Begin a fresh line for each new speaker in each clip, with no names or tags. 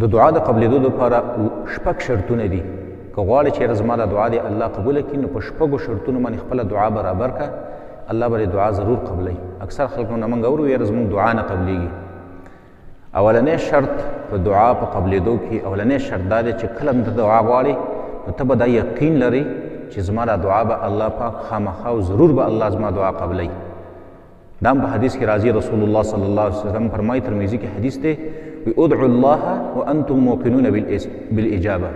د دعا د قبلېدو لپاره شپږ شرطونه دي. که غواړې چې زما دا دعا دې الله قبوله کړي، نو په شپږو شرطونو باندې خپله دعا برابر کړه، الله به دې دعا ضرور قبلوي. اکثر خلکو نه موږ اورو یاره زموږ دعا نه قبلېږي. اولنی شرط په دعا په قبلېدو کې، اولنی شرط دا دی چې کله هم ته دعا غواړې نو ته به دا یقین لرې چې زما دا دعا به الله پاک خامخا او ضرور به الله زما دعا قبلوي. دا هم په حدیث کې راځي، رسول الله صلی الله علیه وسلم فرمایي، ترمذي کې حدیث دی، وی ادعوا الله وانتم موقنون بالاجابه.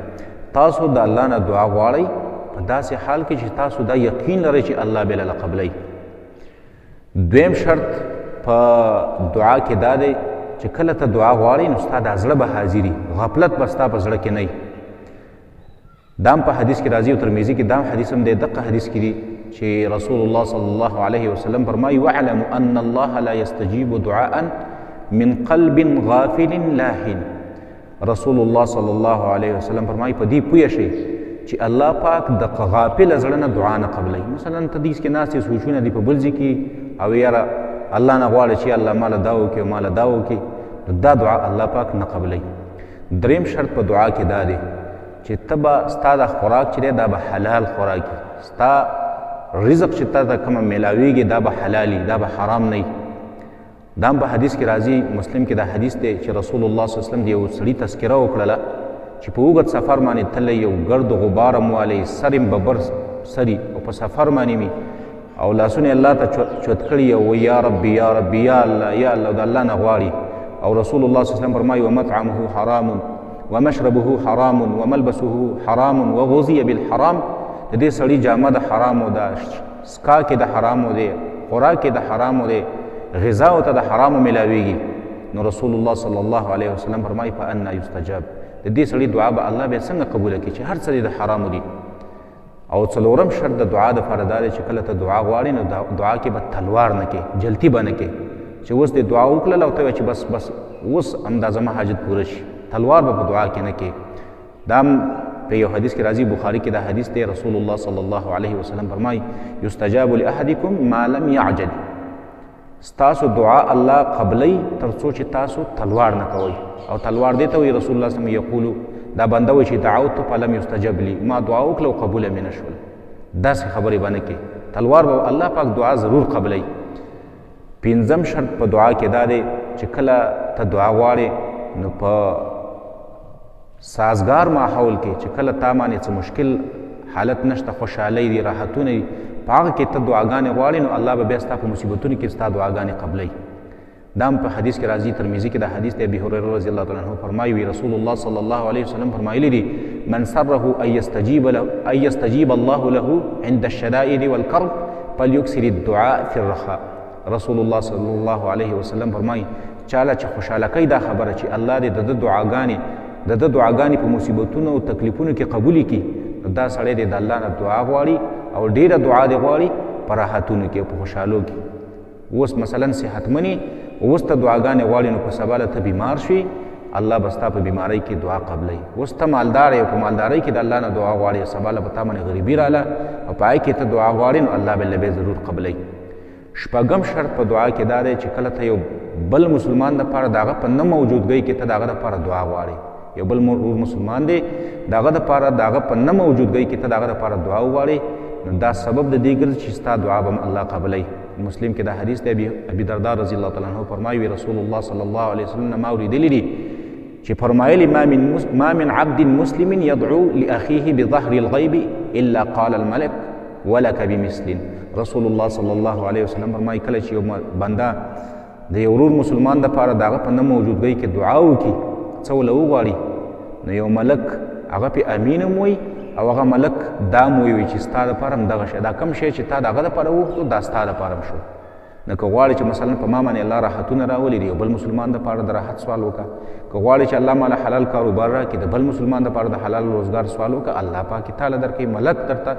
تاسو د الله نه دعا غواړئ په داسې حال کې چې تاسو دا یقین لرئ چې الله به لاله قبلوي. دویم شرط په دعا کې دا دی چې کله ته دعا غواړې نو ستا دا زړه به حاضري، غفلت به ستا په زړه کې نه وي. دا هم په حدیث کې راځي او ترمذي کې دا هم حدیث هم دی، دقه حدیث کې دی چې رسول الله صلی الله علیه وسلم فرمایي واعلموا ان الله لا يستجيب دعاء من قلب غافل لاهن. رسول الله صلی الله علیه وسلم فرمایي په دې پوه شئ چې الله پاک د غافل زړه نه دعا نه قبلوي. مثلا ته دې کې ناست یې، سوچونه دي په بل ځای کې، او یاره الله نه غواړي چې الله ماله دا وکړي او ماله دا وکړي، نو دا دعا الله پاک نه قبلوي. دریم شرط په دعا کې دا دی چې ته به ستا دا خوراک چې دی دا به حلال خوراک وي، ستا رزق چې تا ته کومه میلاویږي دا به حلالي، دا به حرام نه وي. دا هم په حدیث کې راځي، مسلم کې دا حدیث دی چې رسول الله صلی الله علیه وسلم د یو سړي تذکره وکړله چې په اوږد سفر باندې تللی، یو ګرد غبار هم والی، سر یې ببر سري او په سفر باندې مي او لاسونه الله ته چوت کړي او وایي یا ربي یا ربي یا الله یا الله، د الله نه غواړي. او رسول الله صلی الله علیه وسلم فرمایي ومطعمه حرام ومشربه حرام وملبسه حرام وغذي بالحرام. د دې سړي جامه د حرامو ده، څښاک یې د حرامو دی، خوراک یې د حرامو دی، غذا ورته د حرامو میلاویږي. نو رسول الله صلی الله علیه وسلم فرمایي فأنا یستجاب. د دې سړي دعا به الله بیا څنګه قبوله کړي چې هر څه د حرامو دي. او څلورم شرط د دعا دپاره دا دی چې کله ته دعا غواړې نو دعا کې به تلوار نه کې، جلتي به نه کې چې اوس دې دعا وکړله او ته وایې چې بس بس اوس همدا زما حاجت پوره شي، تلوار به په دعا کې نه کې. دا هم په یو حدیث کې راځي، بخاري کې دا حدیث دی، رسول الله صلی الله علیه وسلم فرمایي یستجاب لأحدکم ما لم یعجل. ستاسو دعا الله قبلوي تر څو چې تاسو تلوار نه کوئ. او تلوار دې ته وایي رسول الله صلی الله علیه وسلم یقولو دا بنده وایي چې دعوت فلم یستجب لي، ما دعا وکړه او قبوله مې نه شول. داسې خبرې به نه کوي، تلوار به الله پاک دعا ضرور قبلوي. پنځم شرط په دعا کې دا دی چې کله ته دعا غواړې نو په سازګار ماحول کې چې کله تا باندې څه مشکل حالت نشته، خوشحالۍ دي، راحتونه دي، په هغه کې ته دعاګانې غواړې نو الله به بیا ستا په مصیبتونو کې ستا دعاګانې قبلوي. دا هم په حدیث کې راځي، ترمذي کې دا حدیث دی، ابي هريره رضی الله تعالی عنه فرمایي وی رسول الله صلی الله علیه وسلم فرمایلی دي من سره ان يستجيب الله له عند الشدائد والكرب فليكثر الدعاء في الرخاء. رسول الله صلی الله علیه وسلم فرمایي چاله چې خوشحاله کوي دا خبره چې الله دې د ده دعاګانې د ده دعاګانې په مصیبتونو او تکلیفونو کې قبولې کړي، نو دا سړی دې د الله نه دعا غواړي او ډېره دعا دې غواړي په راحتونو کې او په خوشحالو کې. اوس مثلا صحتمنې اوس ته دعاګانې غواړي نو په سبا له ته بیمار شوې، الله به ستا په بیمارۍ کې دعا قبلوي. اوس ته مالدار یې، په مالدارۍ کې د الله نه دعا غواړې، سبا له به تا باندې غریبي راله او په هغې کې ته دعا غواړې نو الله به له بیا ضرور قبلوي. شپږم شرط په دعا کې دا دی چې کله ته یو بل مسلمان دپاره د هغه په نه موجودګۍ کې ته د هغه دپاره دعا غواړې، یو بل مسلمان دی د هغه دپاره د هغه په نه موجودګۍ کې ته د هغه دپاره دعا وغواړې نو دا سبب د دې ګرځي چې ستا دعا به هم الله قبلوي. مسلم کې دا حدیث دی، ابي درداء رضی الله تعالی عنه فرمایي وی رسول الله صلی الله علیه وسلم نه ما اورېدلي دي چې فرمایلي ما من عبد مسلم يدعو لأخيه بظهر الغيب إلا قال الملك ولك بمثل. رسول الله صلی الله علیه وسلم فرمایي کله چې یو بنده د یو ورور مسلمان دپاره د هغه په نه موجودګۍ کې دعا وکړي، څه وله وغواړي، نو یو ملک هغه پې امین هم وایي او هغه ملک دا هم وایي چې ستا دپاره هم دغه شی، دا کوم شی چې تا د هغه دپاره وغوښتو دا ستا دپاره هم شو. نو که غواړې چې مثلا په ما باندې الله راحتونه راولي، د یو بل مسلمان دپاره د راحت سوال وکړه. که غواړې چې الله ماله حلال کاروبار راکړي، د بل مسلمان دپاره د حلال روزګار سوال وکړه، الله پاک یې تاله درکوي. ملک درته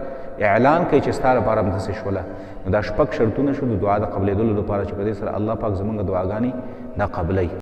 اعلان کوي چې ستا لپاره هم داسې شوله. نو دا شپږ شرطونه شو د دعا د قبلېدلو لپاره چې په دې سره الله پاک زموږ دعاګانې دا قبلوي.